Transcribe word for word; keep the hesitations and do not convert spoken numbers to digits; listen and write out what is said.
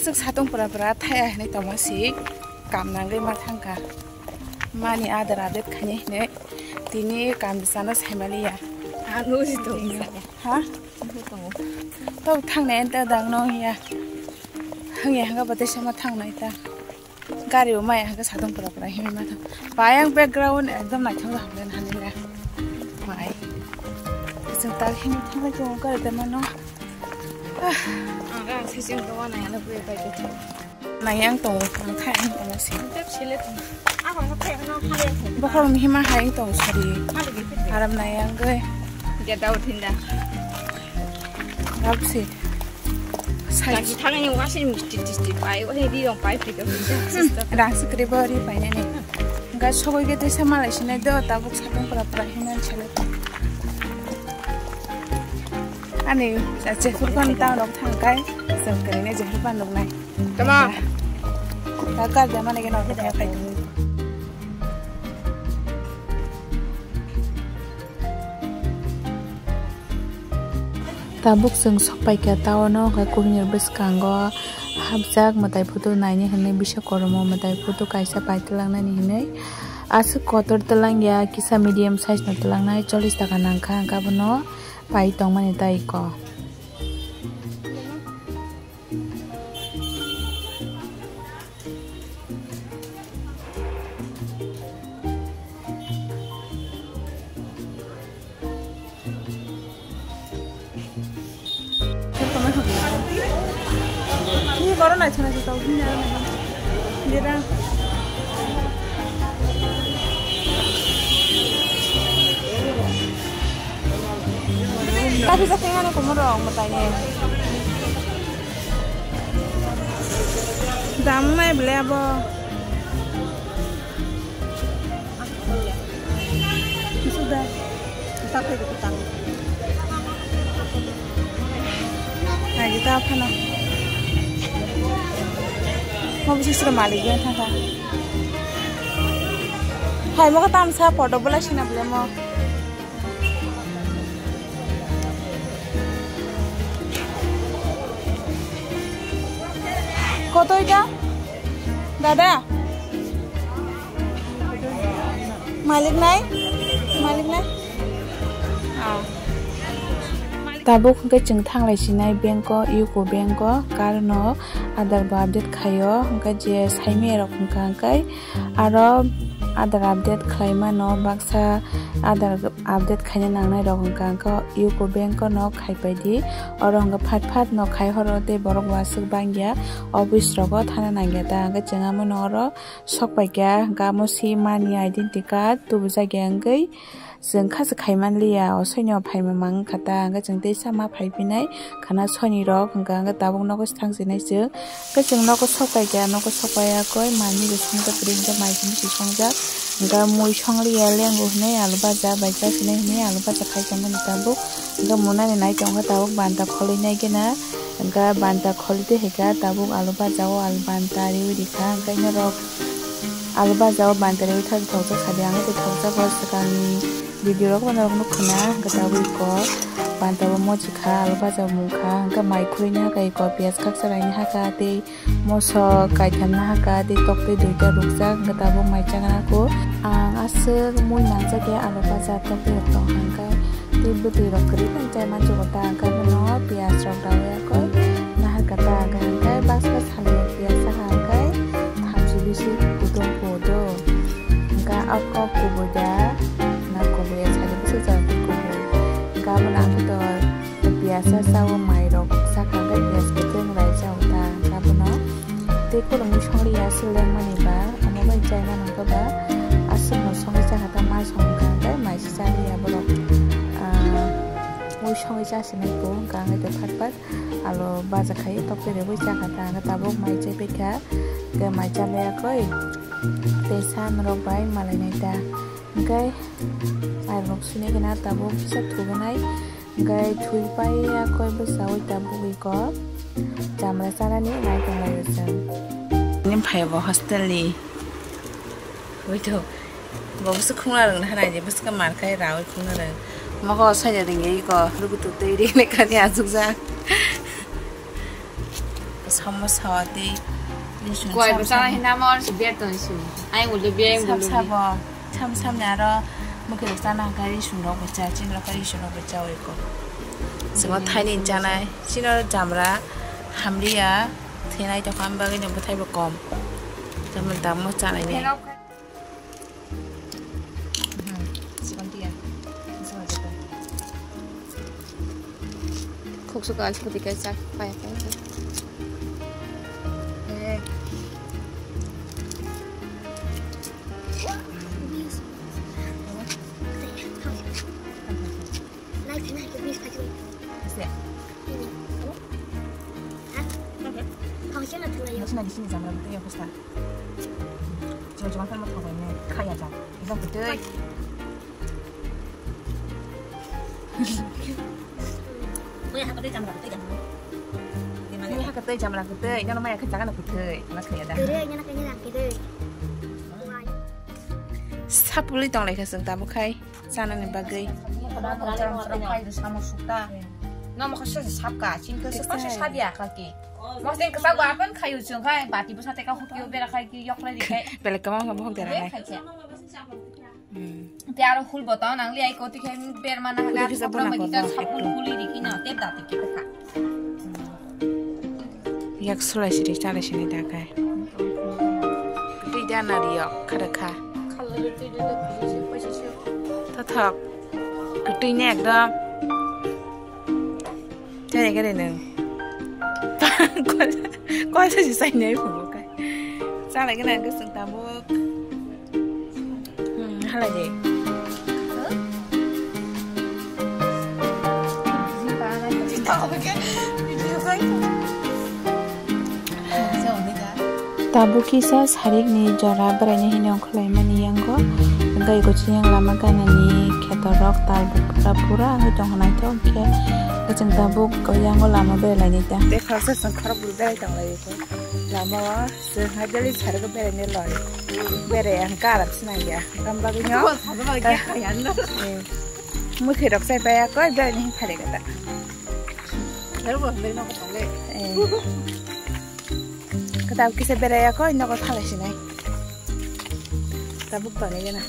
Satung pura pura thaya hinwi tongma si kam nangwi ma thangkha. Mani adar update khaini hinwi tini kam bisano saimaliya. Ano si tongo. Ha? Ano tongo. Tau thangnai anta dang no ya. Hangya hanga bate sama thangnai ta. Gari o maya hanga satung pura pura hinwi ma thang. Bayang background ekdom naithok hamlen hanile. Mai. Sing tal hinwi thanglai tongo gari de mano. Ah. Ang ga sising to wana yana buya pai de. Nayang tongo, ang thai ang tongo si. Tep sile tong. Abo no thai no khale. Bokhorok ni hima hai tong sari. Khale di pit. Aram nayang goi. Dia dau thinda. Rap si. Sai. Lagi thang ni wasi misti tisti pai, wasi di dong pai pit. Rang sikri bori pai ne ne. Ga sogoi ge tesa malai sinai do, tabuk satung pura pura hinan sile. Ani, Jehurban town rok thang kai, jeng kene Jehurban rok nai. Tama. Ta kar da mane ke no ta kai. Tabuk chwng sokpaikha town o, hwnkhe kuhini bwskango hapjak mwtai photo naini hinwi bisa koromo mwtai photo kaisa paitwlangnani hinwi aswk kotor twlangya, kisa medium size no twlangnai, chollish taka nangkha, hwnkhe abono pai tongmani tai kok. Ini baru naik sana sih tahu ini ada memang. Dia dah. Tapi saya tengah nak kemana orang bertanya. Dam mai beli apa? Sudah. Tapi kita tahu. Nah, kita apa nak? Mau bisa sudah malik ya, tata. Hai, mau ketam saya podo bola sih nak beli mau. কত এটা দাদা? মালিক নাই? মালিক নাই? Ah. Tabuk hwnkhe chwng thanglai sinai bank o, U C O bank o, karon o Aadhaar bo update khaio, hwnkhe je saimaya rok hwnkha hwnkhe aro Aadhaar update khlai mano, baksa Aadhaar update khaina nangnai rok hwnkha hwnkhe U C O bank o no khai pai di, oro hwnkhe phat phat no khai horo tei borok waswk bangya office rogo thana nangya ta, hwnkhe chwng amo no oro sok pai kha, hwnkhe amo si mani identity card tubujak ya wngwi. Chwng kha se khai man liya, o soino phaima mang kha ta, hwnkhe chwng teisa ma phai phinai khana soni rok, hwnkha hwnkhe tabuk nogo se thang sinai chwng. Hwnkhe chwng nogo sok pai kha, nogo sok pai ya koi, manwi bo songjak kwrwi, hwnkhe mai simi se songjak. Hwnkhe mui song liya, lengo hinwi alu baja bai cha sinai hinwi alu baja khai tongmani tabuk. Hwnkhe munani nai tongkha tabuk banta kholwi nai gena, hwnkhe banta kholwi twi hai kha tabuk alu baja o alu banta riwi rikha, hwnkhe norok. Alu baja o banta riwi thajak thokjak sadi ang tei thokjago swkangni video rok bo norok nukha na, hwnkhe tabuk iko banta bo mochi kha, alu baja bo mung kha, hwnkhe mai khurui ni haka iko piyaj khaksa raini haka tei moso kaitham ni haka tei tok tei duita rukjak, hwnkhe tabuk mai chana ko ang aswk mui nangjak ya alu baja tok tei rok tong hwnkhe tei bwtwi rok kwrwi bai chai manjago ta, hwnkhe bono piyaj rok rawi ya koi nahar kha ta, hwnkhe baksa salni piyaj saka hwnkhe thamchi bisi kutung kudo. Hwnkhe a kok kubui da, na kubui ya sari bwswk jagwi kubui. Hwnkhe abono ang khe to piyaj sa sao, mai rok saka hwnkhe piyaj kwtwng rai sao ta. Hwnkhe abono tei khulumui songri ya se lengmani ba, omo bai chai mano hwnkhe ba aswk no songwi chakha ta, ma song hwnkhe hwnkhe mai se chaliya borok. Ah, mui songwi chasinai bo hwnkhe ang khe to phat phat. Alo baja khai tok tere bui chakha ta, hwnkhe tabuk mai chai paikha, hwnkhe mai chalai ya koi tei sa norok bai malai nai ta, hwnkhe mai rok sini gana tabuk kisa thugnai, hwnkhe thui pai ya koi bwsa ui tabuk ui ko chamra chanani nai tong lai o chwng. Nini phai bo hostel ni. Ui to. Bo bwswk khungna rwngna hwnai di, bwswk mar khai raui khungna rwng. Mokol soina rwngya iko, lukutu twi ri nai kani achukjak. Samosa tei risung Koi sam bo chana sam. Hinamon si biar ton si. Ai ngul de biar Sam ngul. Sabo. Sam sam ni aro mukhe rok chana hwnkhe risung rok bo cha, chini rok risung rok bo cha oi ko. Sabo thaini chanai. Chini aro jamra hamriya thinai tokha, am bagwi no bwthai bo kom. Tamo damo chanai ni. Khuk suka al suka tikai sak pai pai. Eh. Nai thina ke bis phaji. Ase. Ini. Ha? Oke. Kau sih nak thula yo. Sini di sini sama rambutnya yang besar. Cuma cuma kan mau tahu ini kaya jam. Ikan betul. Kau yang apa tu jam berapa tu jam? Di mana? Ini hak tu jam berapa tu? Ini nama yang kerjakan apa tu? Mas kaya dah. Dulu yang nak ini lagi tu. Sapuli tong lai khasung tamu khai. Chanani bagwi. Nomo khe se sapka, chini khe se kose sadia kha ki. Moseng kisa gwa pen khayu chwng khai, bati bwsa teka hukyo bera khai ki, yok lai di khai. Belek kama kama hok dera nai. Khai khe. Hmm. Te aro hul botong nang li ai koti khai ber mana Koti haga kisa sapra bona magi kono. Sapul huli di kina, te dati ki kha. Yak sulai siri chalai sini dakai. Twi da nari yok khada kha. Tathok. Kwtwi ne ekdom. Chai gare nang. Koi sa si sai nai phubo kai. Chalai gana ang kasung tabuk. Hmm, halai de. Tabuk kisa sarikni jora bwraini hini ongkhorlaimani yango. Gai gochiyang lama ganani khetorok tal pura pura wngwi tongkha naithok khe. Chwng tabuk yango lama berailainai ta. Tei khoroksa chwng khorokbwrwi berai tonglaio. Lama o chwng hai belai sarikgo beraina loi. Berai ang karap sinang ya. Tamo bagwi no. Ko thabo ba ge kaya no. Eh. Mwkhwi rok chai paya koi berai ni phari kata. Thabo ba berai no ko thale. Eh. Kata kisa berai ya koi no ko thale sinai. Tabuk toni gana.